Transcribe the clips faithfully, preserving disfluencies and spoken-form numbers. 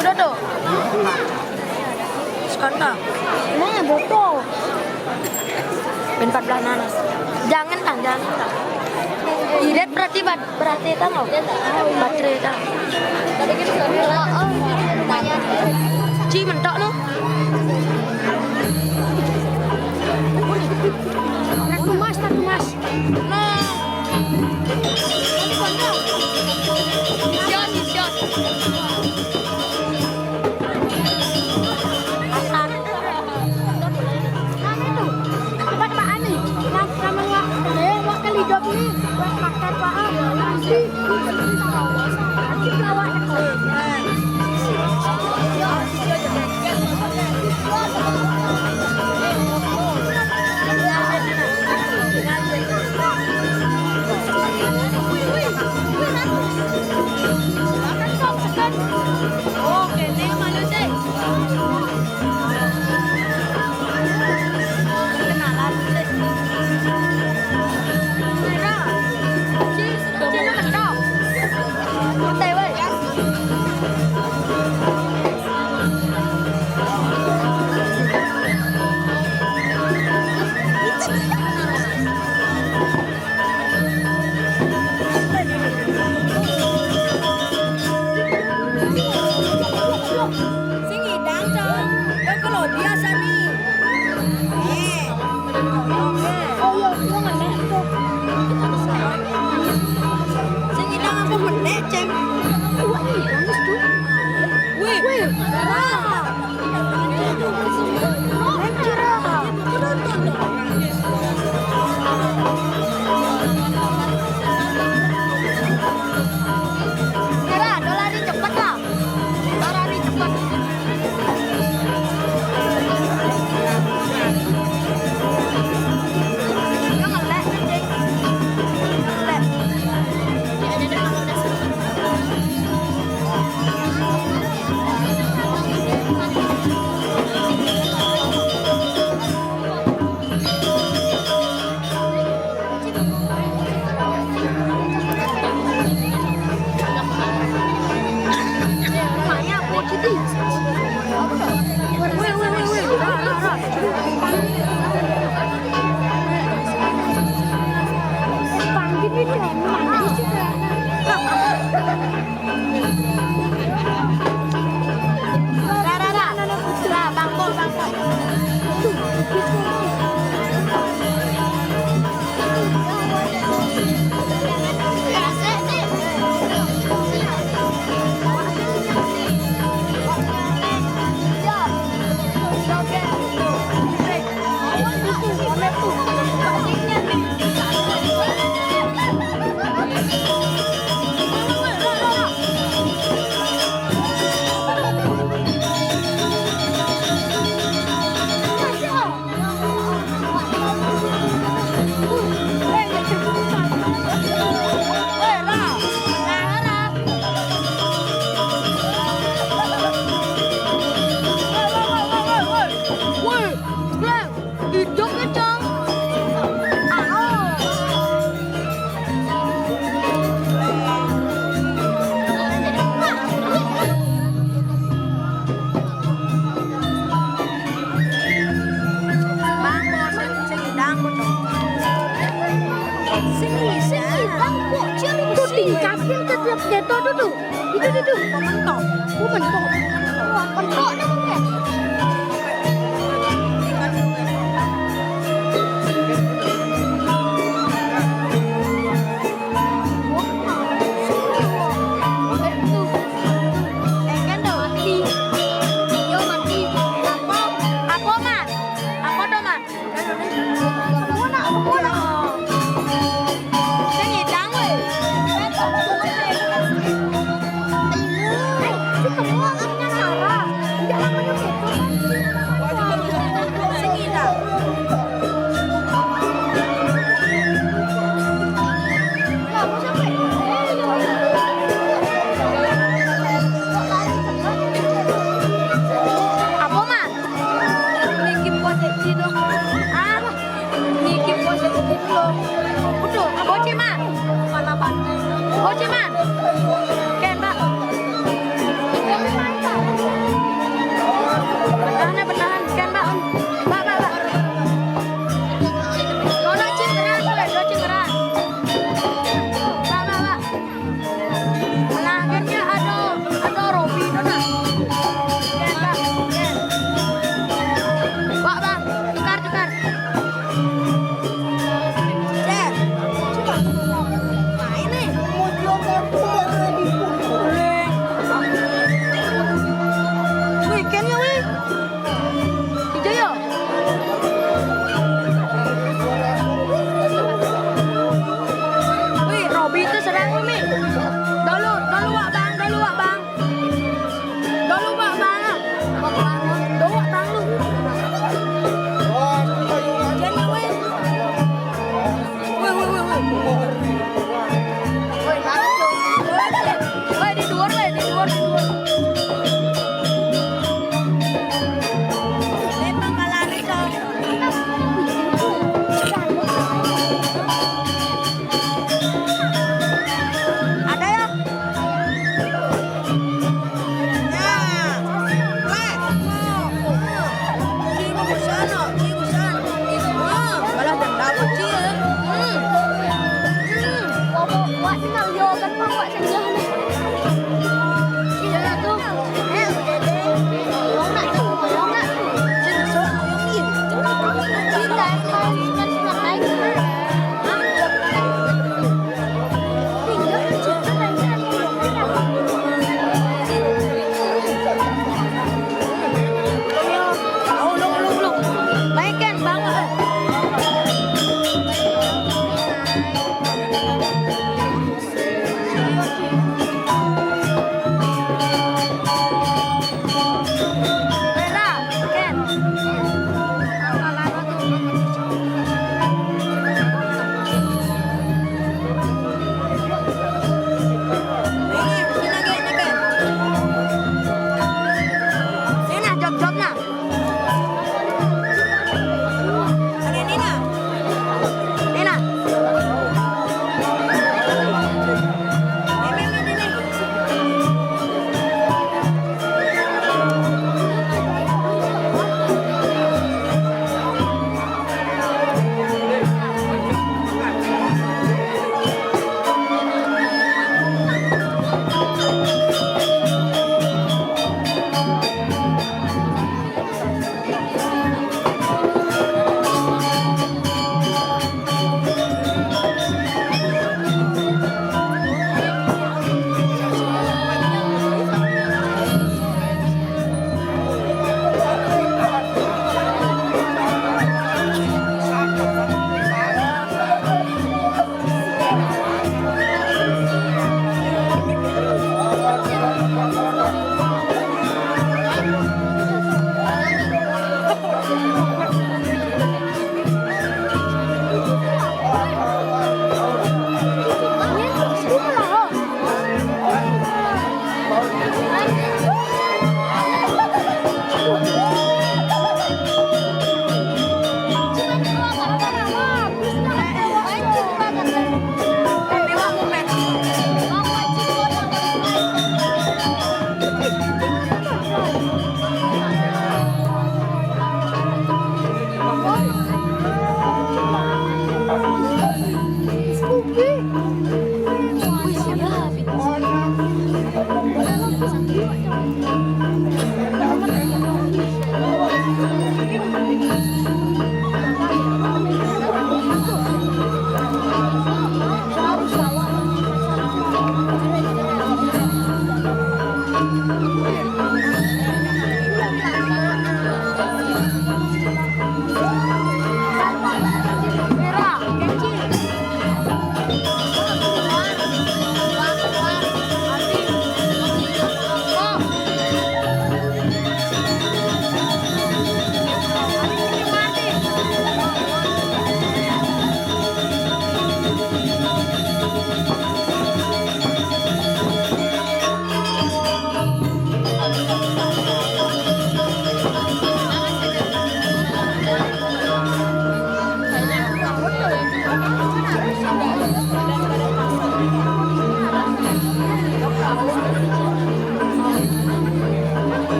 Udah tuh. Sekarang. Nah, betul. Ben empat belas nanas. Jangan, Tang, jangan, Tang. Irit berarti bat-, berarti, Tang, oh. Baterai, Tang. Ci, mentok lu. Satu mas, satu mas. Nah. Siap, siap. Asal. Nang itu, tempat Pak Ani. Nang, nang wak, eh, wak kali dua puluh, wak makan, Pak, ah, nasi. Nasi bawa. Oke, ini manusia. Sing ngidang, Cong. Kowe ku lho biasa nih. Eh. Oh iya, gua nggak lihat tuh. Sing ngidang apa meneh, Ceng? Wah, iya, bagus tuh. Wih. Wih. Wah. Kira, do lari cepet lah. Do lari cepet. Dia ngelek, anjing. Ngelek. Woi, Blang, hidup, Cong. Au. Bang, bos, sing ngidang, Cong. Sing, sing ngidang, kok, Cong, itu tingkapin ke tiap keto tuh, tuh. Itu, itu, itu. Pementok. Pementok. Pementok nih, Bang, ya. Apa, apa, Man? Sing ngidang, weh. Sing ngidang. Apa, Man? Niki posisi dong. Ah, niki posisi dong. Udah, bocil, Man. Mana, Man? Bocil, Man. Ken, Mbak.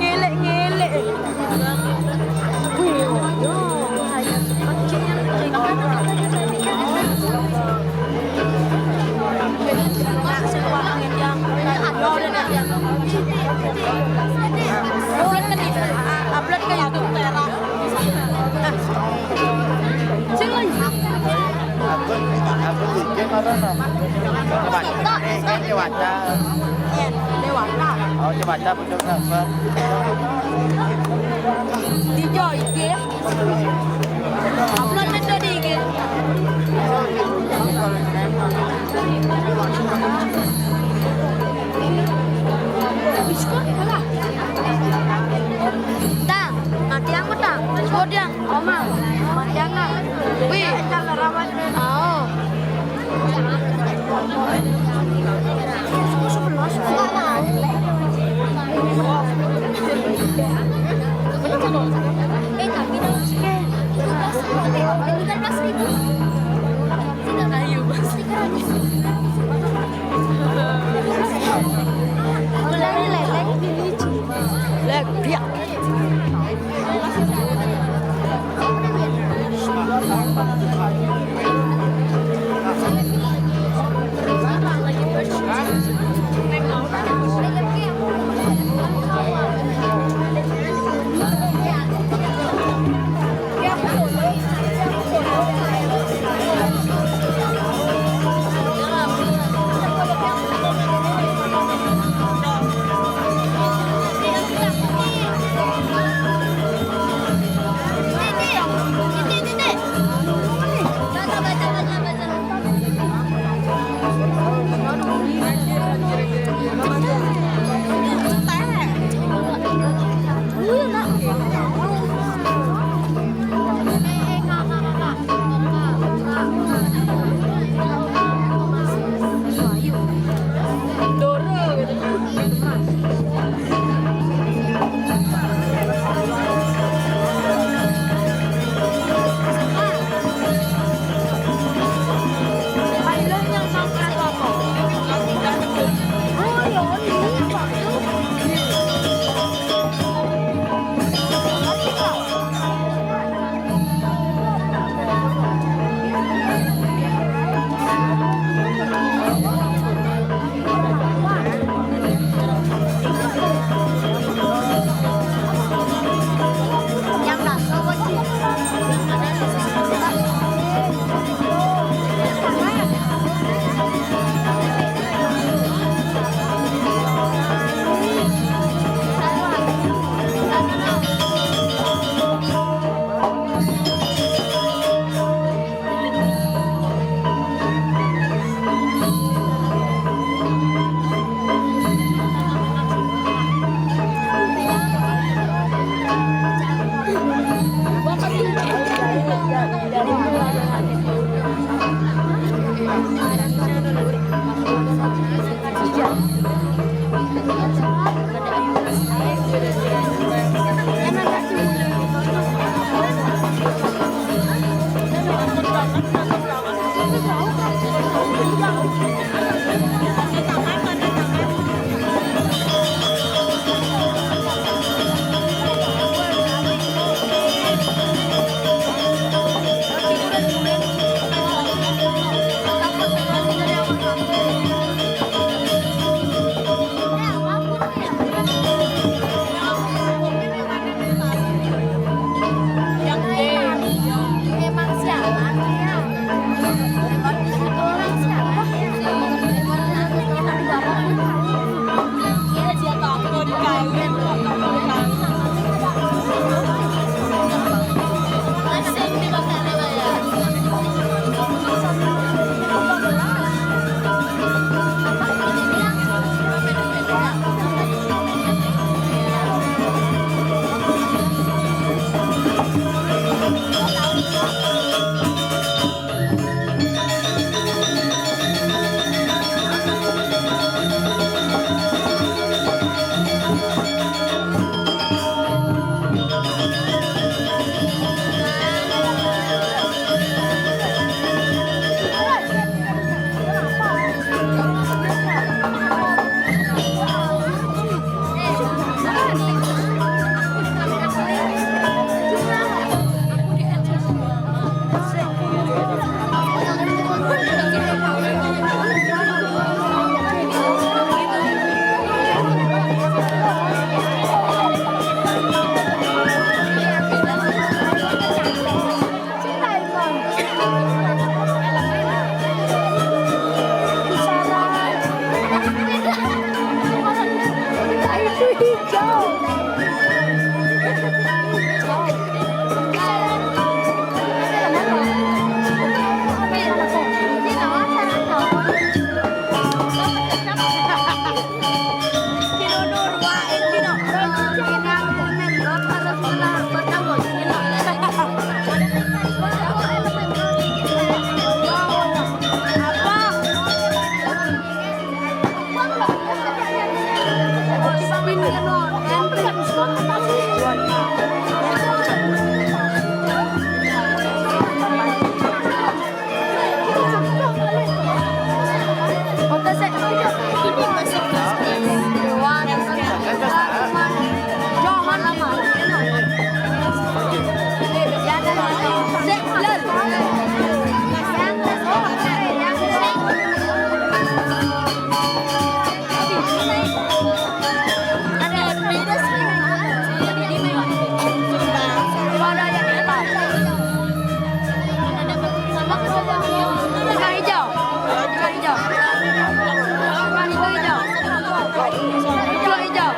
Ngelek-ngelek. Wih, yo, upload ke YouTube, Tera. Sing lagi. Akun, akun I G marana? Dewata. Eh, eh, Dewata. Dewata. Oh, Dewata fotografer. Di I G. Upload itu di I G. Habis kok, alah. Tang, mati aku, Tang. Sudah. Oma, jangan. Wih, kalau rawat. Oh. Eh, tapi dong, eh, tujuh belas, eh, tiga belas ribu. Ayo, Mas. Tiga ratus. Ulangi, Lelek. Lek, dia. Tukang hijau. Tukang hijau. Tukang hijau. Tukang hijau.